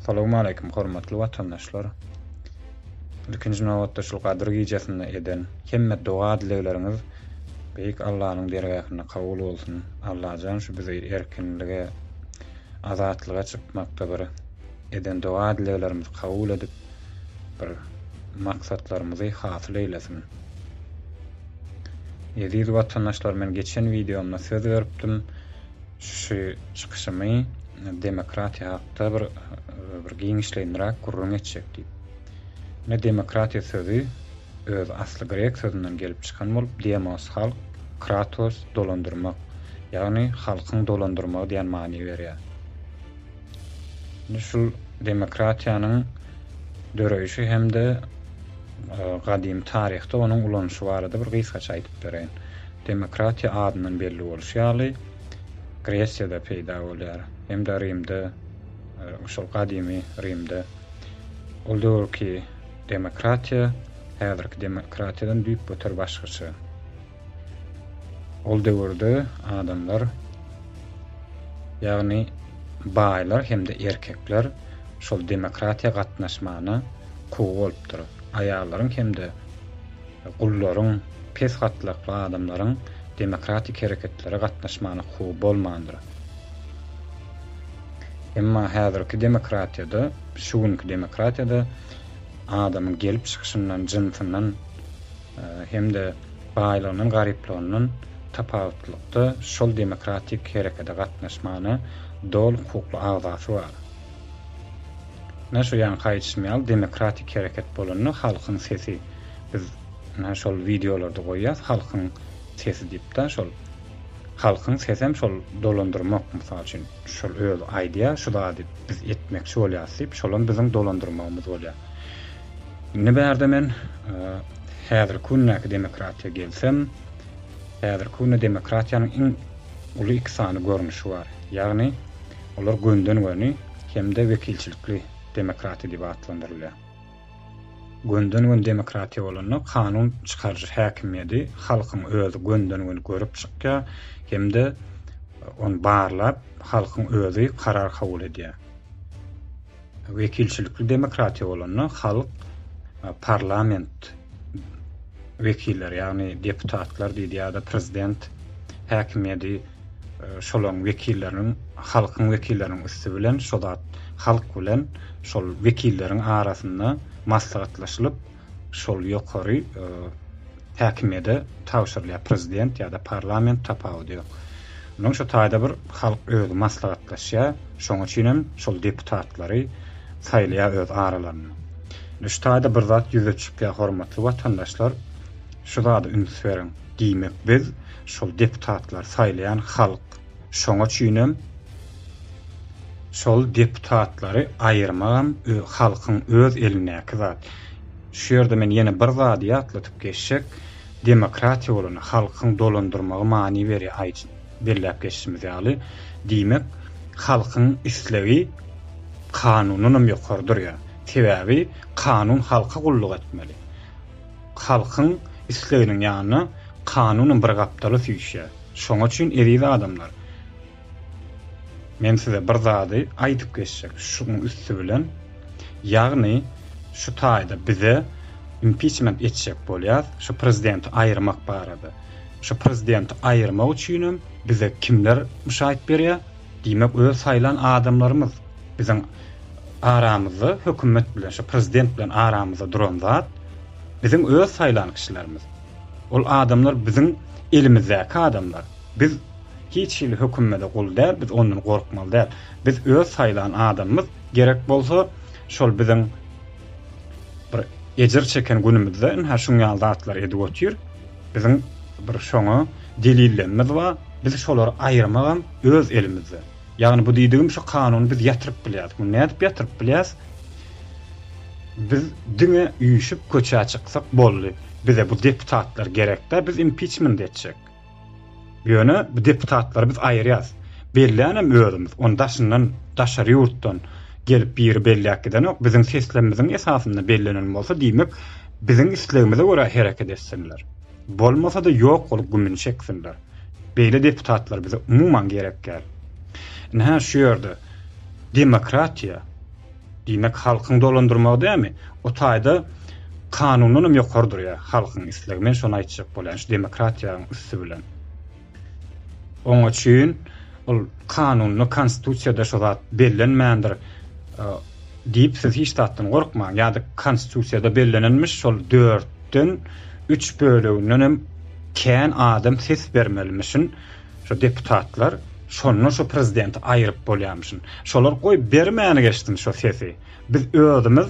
Salowmaleýkim hormatly watandaşlar. Ilkinji nobatda şul Gadyr gijesinde eden hemme doga-dilegleriňiz Beýik Allanyň dergähinde kabul bolsun. Allajan şu bizi erkinlige, azatlyga çykmakda bir eden doga-dileglerimizi kabul edip bir maksatlarymyzy hasyl eýlesin. Eziz watandaşlar men geçen wideomda söz beripdim. Şu çykyşymy demokratiýa hakda bir bir giňişleýinräk gürrüň etjek diýip. Ine demokratiýa sözi öz asly grek sözünden gelip çykan bolup demos halk, kratos dolandyrmak, ýagny halkyň dolandyrmagy diýen many berýär. Indi şul demokratiýanyň döreýşi hem-de gadymy taryhda onuň ulanyşy barada bir gysgaça aýdyp bereýin. Demokratiýa adyndan belli bolşy ýaly, Gresiýada peýda bolýar hem-de Rimde, şol gadymy Rimde. Ol döwürki demokratiýa häzirki demokratiýadan düýpgöter başgaça. Ol döwürde adamlar, ýagny baýlar hem-de erkekler şol demokratiýa gatnaşmana hukugy bolupdyr. Aýallaryň hem-de gullaryň, pes gatlakly adamlaryň demokratik hereketlere gatnaşmana hukugy bolmandyr. Emma häzirki demokratiýada, şu günki demokratiýada adamyň gelip çykyşyndan, jynsyndan hem-de baýlygyndan, garyplygyndan tapawutlykda şol demokratik herekede gatnaşmana doly hukukly agzasy bar. Ine şu ýaňky aýdyşym ýaly demokratik hereket bolanda halkyň sesi biz ine şol wideolarda goýýas halkyň sesi diýipda şol halkyň sesem şol dolandyrmak mysal üçin şol özi aýdýar şu zady biz etmekçi bolýas diýip şolam biziň dolandyrmagymyz bolýar. Indi bärde men häzirki gündäki demokratiýa gelsem häzirki günde demokratiýanyň iň uly iki sany görnüşi bar ýagny Olar gönden-göni hem-de wekilçilikli demokratiýa diýip atlandyrylýar. Gönden-göni demokratiýa bolanda kanun çykaryjy häkimiýedi halkyň özi gönden-göni görüp çykýar hem-de ony barlap halkyň özi karar kabul edýär. Wekilçilikli demokratiýa bolanda halk parlament wekilleri, ýagny deputatlar diýdi ýa-da prezident häkimiýedi şolaryň wekilleriniň, halkyň wekilleriniň üsti bilen şo zat halk bilen şol wekilleriň arasynda maslahatlaşylyp şol ýokary häkimiýede tabşyrylýar prezident ýa-da parlament tapawudy ýok. Munuň şu taýda bir halk özi maslahatlaşýar, şoň üçin hem şol deputatlary saýlaýar öz aralarynda. Indi şu taýda bir zat ýüze çykýar hormatly watandaşlar, şu zada üns beriň, diýmek biz şol deputatlary saýlaýan halk, şoň üçinem şol deputatlary aýyrmagam halkyň öz elindäki zat. Şu ýerde men ýene bir zady ýatlatyp geçjek, demokratiýa bolany, halkyň dolandyrmagy many berýär aýt belläp geçişimiz ýaly. Diýmek, halkyň islegi kanundanam ýokary durýar. Sebäbi kanun halka gulluk etmeli. Halkyň isleginiň ýanyna kanunam bir gapdala süýşýär. Şoňa üçin eziz adamlar, Men size bir zady aýdyp geçjek şuň üsti bilen, ýagny şu taýda bize impiçment etjek bolýas şu prezidenti aýyrmak barada. Şu prezidenti aýyrmak üçinem bize kimler muşaýt berýär? Diýmek öz saýlan adamlarymyz. Biziň aramyzda hökümet bilen şu prezident bilen aramyzda duran zat biziň öz saýlan kişilerimiz. Ol adamlar biziň elimizdäki adamlar. Biz hiç hili hökümede gul däl, biz ondan gorkmaly däl. Biz öz saýlan adamymyz, gerek bolsa şol biziň bir ejir çeken günümizde ynha şuň ýaly zatlary edip otyr. Biziň bir şoňa delillerimiz bar. Biz şolary aýyrmagam öz elimizde. Ýagny bu diýdigim şu kanuny biz ýatyryp bilýäris. Muny nädip ýatyryp bilýäris? Biz diňe üýşüp köçä çyksak boldy. Bize bu deputatlar gerek däl, biz impiçment etjek. Ýöne bu deputatlary biz aýyrýas. Bellänem özümiz. Ony daşyndan, daşary ýurtdan gelip biri belläp gidenok. Biziň seslemimiziň esasynda bellenen bolsa, diýmek, biziň islegimize görä hereket etsinler. Bolmasa-da ýok bolup gümüni çeksinler. Beýle deputatlar bize umuman gerek däl. Ynha şu ýerde demokratiýa. Diýmek halkyň dolandyrmagy dämi? O taýda kanundan hem ýokary durýar halkyň islegi. Men şony aýtjak bolýan şu demokratiýanyň üsti bilen. Oň üçin ol kanunda, konstitusiýada şo zat bellenmändir diýip siz hiç zatdan gorkmaň. Ýa-da konstitusiýada bellenenmiş şol dörtden üç böleginden hem kän adam ses bermelimişin. Şo deputatlar şonda şo prezidenti aýyryp bolýamyşyn. Şolar goý bermäni geçsin şo sesi. Biz özümiz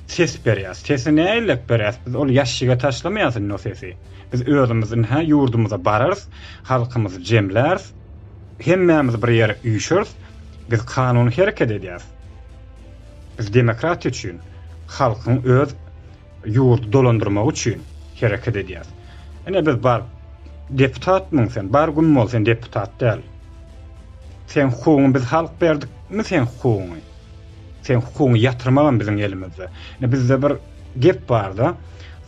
ses berýäs. Sesi näillek berýäs? Biz ol ýaşşige taşlamaýas indi o sesi. Biz özümiz ynha ýurdumyza bararys, halkymyzy jemläris, hemmämiz bir ýere üýşeris, biz kanuny hereket edýäs. Biz demokratiýa üçin, halkyň öz ýurdy dolandyrmagy üçin hereket edýäs. Ine biz baryp deputatmyň sen, bar güm bol sen deputat däl. Seň hukugyňy biz halk berdikmi seň hukugyňy? Seň hukugyňy ýatyrmagam biziň elimizde. Ine bizde bir gep barda,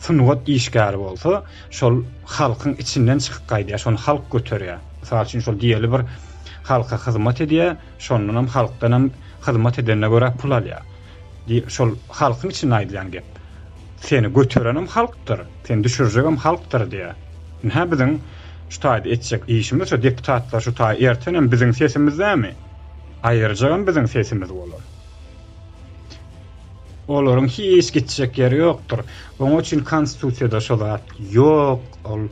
sungat işgäri bolsa, şol halkyň içinden çykyp gaýdýar, şony halk göterýär. Mysal üçin şol diýeli bir halka hyzmat edýär, şondanam halkdanam hyzmat edenine görä pul alýar. Diýip, şol halkyň içinde aýdylýan gep. Seni göterenem halkdyr, seni düşürjegem halkdyr diýýär. Ynha biziň şu taýda etjek işimiz şo deputatlar şu taý ertenem biziň sesimiz dämi? Aýyrjagam biziň sesimiz bolar. Olaryň hiç gitjek ýeri ýokdur. Oň üçin konstitusiýada şo zat ýok. Ol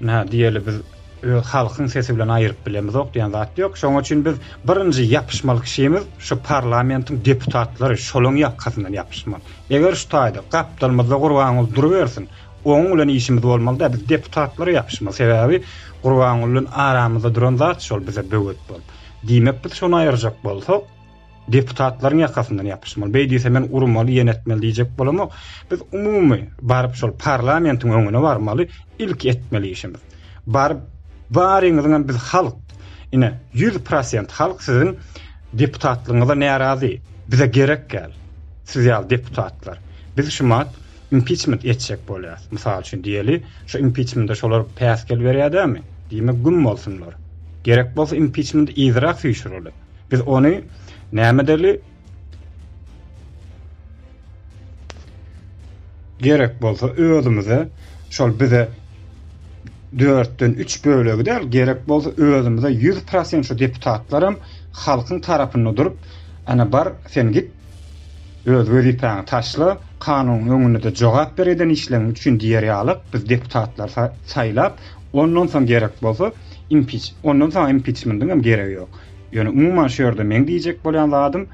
nä diýeli biz öz halkyň sesi bilen aýyryp bilemizok diýen zat ýok. Şoň üçin biz birinji ýapyşmaly kişimiz şu parlamentiň deputatlary, şolaň ýakasyndan ýapyşmaly. Eger şu taýda gapdalymyzda Gurbanguly durubersin, oň bilen işimiz bolmaly däl, biz deputatlara ýapyşmaly. Sebäbi Gurbanguly bilen aramyzda duran zat şol bize böwet bolup. Diýmek biz şony aýyrjak bolsak, Deputatlaryň ýakasyndan ýapyşmaly. Beý diýse men urmaly, ýene etmeli diýjek bolamok. Biz umumy baryp şol parlamentiň öňüne barmaly, ilki etmeli işimiz. Baryp baryňyzyňam biz halk, ine 100% halk siziň deputatlygyňyza närazy. Bize gerek däl siz ýaly deputatlar. Biz şumat impiçment etjek bolýas. Mysal üçin diýeli, şu impiçmende şolar päsgel berýär dämi? Diýmek güm bolsunlar. Gerek bolsa impiçmenti yzyrak süýşüreli. Biz ony näme edeli? Gerek bolsa özümize şol bize dörtden üç bölegi däl, gerek bolsa özümize 100% şu deputatlaram halkyň tarapynda durup, ana bar sen git öz wezipäňi taşla, kanunyň öňünde-de jogap ber eden işleriň üçin diýer ýalyk biz deputatlary saýlap, ondan soň gerek bolsa impiç, ondan soň impiçmentiň hem geregi ýok. Ýöne umuman şu ýerde meň diýjek bolýan zadym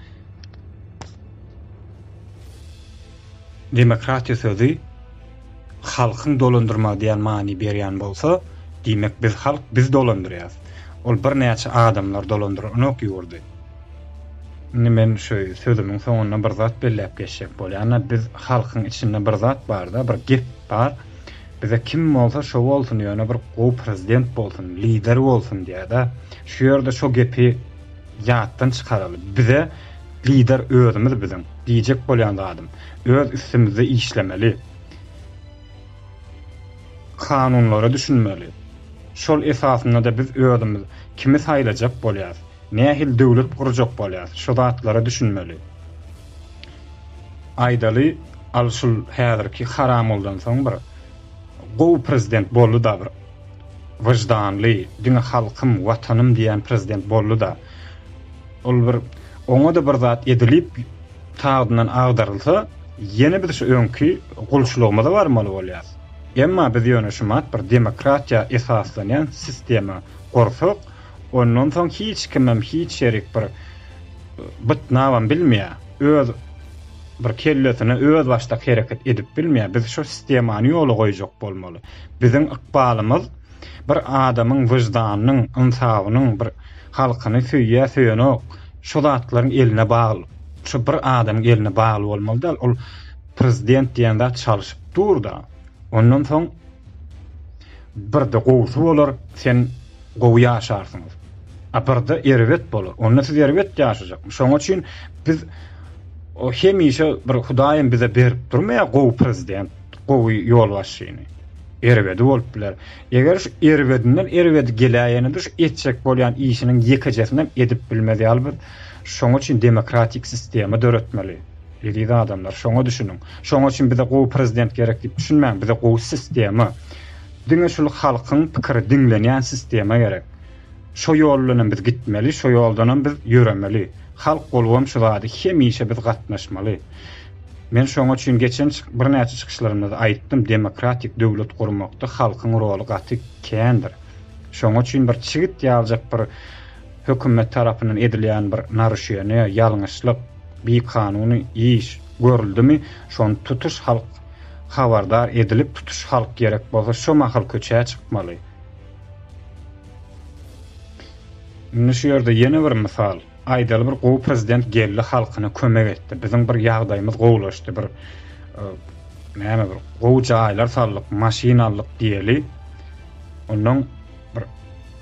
demokratiýa sözi halkyň dolandyrmagy diýen many berýän bolsa, diýmek biz halk biz dolandyrýas. Ol birnäçe adamlar dolandyranok ýurdy. Indi men şu sözümiň soňunda bir zat belläp geçjek bolýan. Biz halkyň içinde bir zat barda, bir gep bar. Bize kim bolsa şo bolsun ýöne bir gowy prezident bolsun, lider bolsun diýýärde. Şu ýerde şo gepi ýatdan çykaraly. Bize lider özümiz biziň. Diýjek bolýan zadym. Öz üstümizde işlemeli. Kanunlara düşünmeli. Şol esasynda-da biz özümiz kimi saýlajak bolýas, nähili döwlet gurjak bolýas, şo zatlara düşünmeli. Aýdaly al şul häzirki haramguldan soň bir gowy prezident boldy-da bir wyždanly, diňe halkym, watanym diýýän prezident boldy-da. Ol bir oňa-da bir zat edilip tagtyndan agdarylsa, ýene biz şu öňki gulçulygymyza barmaly bolýas. Emma biz ýöne şumat bir demokratiýa esaslanýan sistema gursak, ondan soň hiç kimem hiç ýerik bir bytnabam bilmeýär. Öz bir kellesine öz başdak hereket edip bilmeýär. Biz şu sistemany ýola goýjak bolmaly. Biziň ykbalymyz bir adamyň wyždanynyň, ynsabynyň bir halkyny söýýär, söýenok. Şu zatlaryň eline bagly. Şu bir adamyň eline bagly bolmaly däl. Ol prezident diýen zat çalşyp dur-da. Ondan soň birde gowusy bolar, sen gowy ýaşarsyňyz. A birde erbet bolar. Onda siz erbet ýaşajakmy? Şoň üçin biz o hemişe bir Hudaýam bize berip durmaýar gowy prezident, gowy ýolbaşçyny. Erbedi bolup biler. Eger şu erbedinden erbedi geläýenede şu etjek bolýan işiniň ýekejesinem edip bilmez ýaly biz şoň üçin demokratik sistema döretmeli. Eziz adamlar, şoňa düşüniň. Şoň üçin bize gowy prezident gerek diýip düşünmäň, bize gowy sistema. Diňe şul halkyň pikiri diňlenýän sistema gerek. Şo ýol bilenem biz gitmeli, şo ýoldanam biz ýöremeli. Halk bolubam şu zady hemişe biz gatnaşmaly. Men şoň üçin geçen birnäçe çykyşlarymda-da aýtdym, demokratik döwlet gurmakda halkyň roly gaty kändir. Şoň üçin bir çigit ýaljak bir hökümet tarapyndan edilýän bir naruşeniýe, ýalňyşlyk, bikanuny iş görüldimi, şony tutuş halk habardar edilip, tutuş halk gerek bolsa şo mahal köçä çykmaly. Indi şu ýerde ýene bir mysal. Aýdaly bir gowy prezident geldi halkyna kömek etdi. Biziň bir ýagdaýymyz gowulaşdy. Bir e, näme bir gowy jaýlar saldyk, maşyn aldyk diýeli. Ondan bir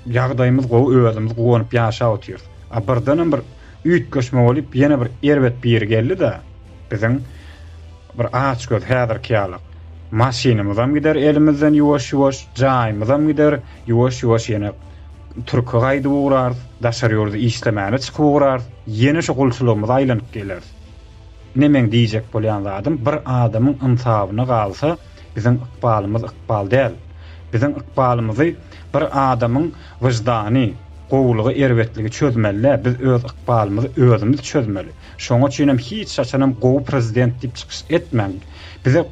ýagdaýymyz gowy, özümiz guwanyp ýaşap otyrys. A birdenem bir üýtgeşme bolup ýene bir erbet biri geldi-de, biziň Bir açgöz häzirki ýalak. Maşynymyzam gider elimizden ýuwaş-ýuwaş, jaýymyzam gider, ýuwaş-ýuwaş ýene türke gaýdyp ugrarys, daşary ýurda işlemäne çykyp ugrarys, ýene şu gulçulygymyza aýlanyp geleris. Ine meň diýjek bolýan zadym bir adamyň ynsabyna galsa biziň ykbalymyz ykbal däl. Biziň ykbalymyzy bir adamyň wyždany, gowulygy erbetligi çözmeli däl, biz öz ykbalymyzy özümiz çözmeli. Şoňa üçinem hiç haçanam gowy prezident diýip çykyş etmäň. Bize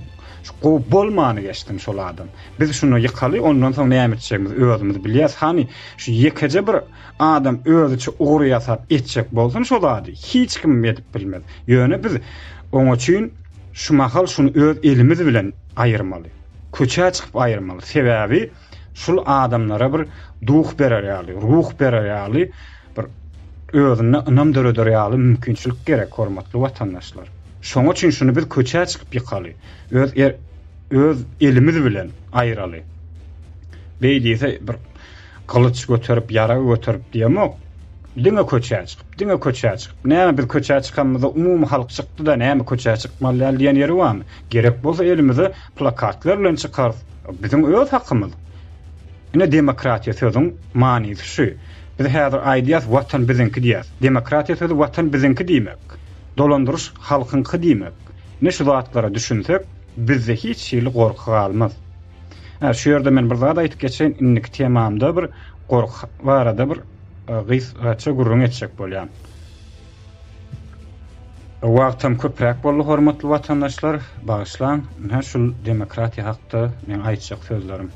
şu gowy bolmany geçsin şol adam. Biz şuny ýykaly ondan soň näme etjegimizi özümiz bilýäs. Hany şu ýekeje bir adam özüçe ugur ýasap etjek bolsun şo zady hiç kim edip bilmez. Ýöne biz oňa üçin şu mahal şuny öz elimiz bilen aýyrmaly. Köçä çykyp aýyrmaly. Sebäbi şul adamlara bir duh berer ýaly, ruh berer ýaly bir özünde ynam döreder ýaly mümkinçilik gerek, hormatly watandaşlar. Şoň üçin şuny biz köçä çykyp ýykaly. Öz er, öz elimiz bilen aýyraly. Beý diýse bir gylyç göterip, ýarag göterip diýemok. Diňe köçä çykyp, diňe köçä çykyp. Näme biz köçä çykanymyzda umumy halk çykdy-da, näme köçä çykmaly däl diýen ýeri barmy? Gerek bolsa elimize plakatlar bilen çykarys. Biziň öz hakymyz. Ine demokratiýa sözüň manysy şu. Biz häzir aýdýas watan biziňki diýýäs. Demokratiýa sözi watan biziňki diýmek. Dolandyryş halkyňky diýmek. Ine şu zatlara düşünsek bizde hiç hili gorky galmaz. Hä şu ýerde men bir zat aýtyp geçeýin indiki temamda bir gorky barada bir gysgaça gürrüň etjek bolýan. Wagtam köpräk boldy hormatly watandaşlar, bagyşlaň. Ine şul demokratiýa hakda meň aýtjak sözlerim.